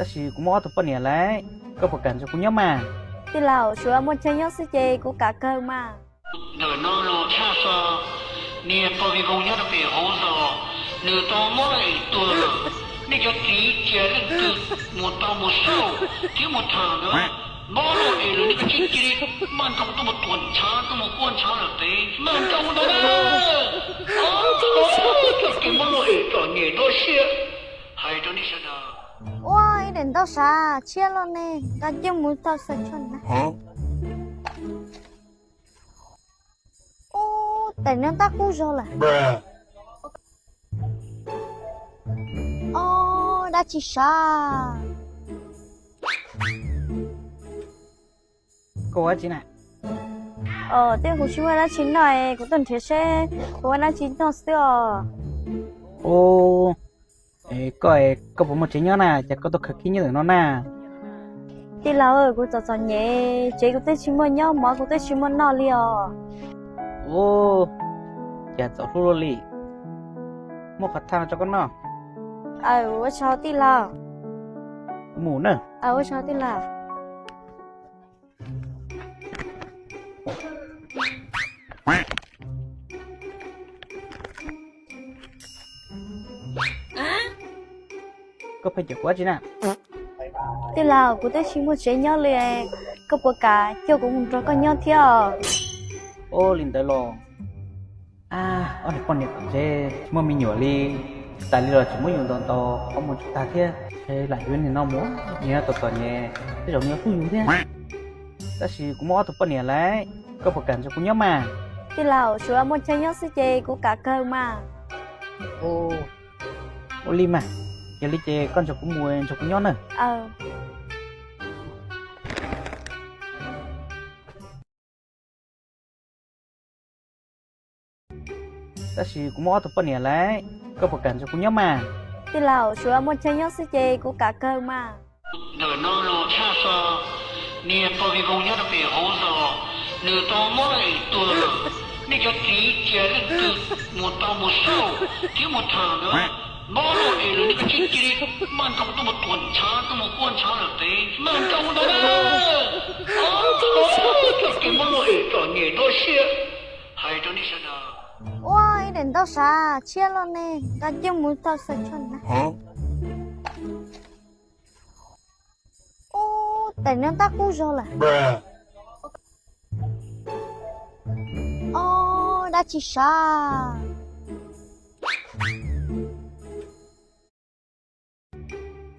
Tab sis kuv muaj ob tug poj niam lawm, koj puas kam nrog kuv nyob mas? Tij laug, tsuav muaj chaw nyob xwb ces kuv kam kawg mas. Ntawm no los tshaj xo, niag pog Vij Voog nyob rau pem hauv zos, nws tau mob loj es tuag lawm. Nej cov txiv cia leej twg mus tau mus xauj thiab mus tham ntawd, mob loj es lawm nej kav tsij cia li maj nroos tuaj mus tuam ntshav, tuaj mus quaj ntshav lawm pem maj nroos ntawd na. Cov txiv mob loj es txom nyem nrho siab, hais rau nej sawv daws. Ua ib daim ntaub sav tshiab loj ne, nqa coj mus tau xaws tsho na. Ub, tais no tab qub zog lawm. Ob, dab tsi sav? Koj ua dab tsi na? Os, twb kuv tsis muaj dab tsi noj es kuv tuaj nrhiav seb puas muaj dab tsi noj xwb os. Ub, koj, koj puas muaj tsev nyob na, cas koj tuaj khaws khib nyob ntawm no na? Tij laug, kuv txom txom nyem, tsev kuv twb tsis muaj nyob, mov kuv twb tsis muaj noj li os. Ub, cas txom hlub luaj li. Muab qhov thaj no rau koj noj. Aw, ua tsaug tij laug. Kuv mus na. Aw, ua tsaug tij laug. Koj pheej cem kuv dab tsi na? Tij laug, kuv twb tsis muaj tsev nyob li, koj puas kam coj kuv mus nrog koj nyob thiab os? Ua li ntawd los. Ab, ob niag poj niam tom tsev tsis muaj me nyuam li, tas li los tseem muab yus ntaus ntaus qhov muag tsis tag thiab. Lam yuav niag no mus, niag no txom txom nyem, tej zaum nws yuav hlub yus thiab. Tab sis kuv muaj ob tug poj niam lawm, koj puas kam nrog kuv nyob mas? Tij laug, tsuav muaj chaw nyob xwb ces kuv kam kawg mas. Ua li mas, yog li ces koj nrog kuv mus nrog kuv nyob na. Tab sis kuv muaj ob tug poj niam lawm, koj puas kam nrog kuv nyob mas? Tij laug, tsuav muaj chaw nyob xwb ces kuv kam kawg mas. Ntawm no los tshaj xo, niag pog Vij Voog nyob rau pem hauv zos, nws tau mob loj es tuag lawm. Nej cov txiv cia leej twg mus tau mus xauj thiab mus tham ntawd, mob loj es lawm nej kav tsij cia li maj nroos tuaj mus tuam ntshav, tuaj mus quaj ntshav lawm pem maj nroos ntawd na. Cov txiv mob loj es txom nyem nrho siab, hais rau nej sawv daws. Ua ib daim ntaub sav tshiab loj ne, nqa coj mus tau xaws tsho na. Ub, tais no tab qub zog lawm. Ob, dab tsi sav?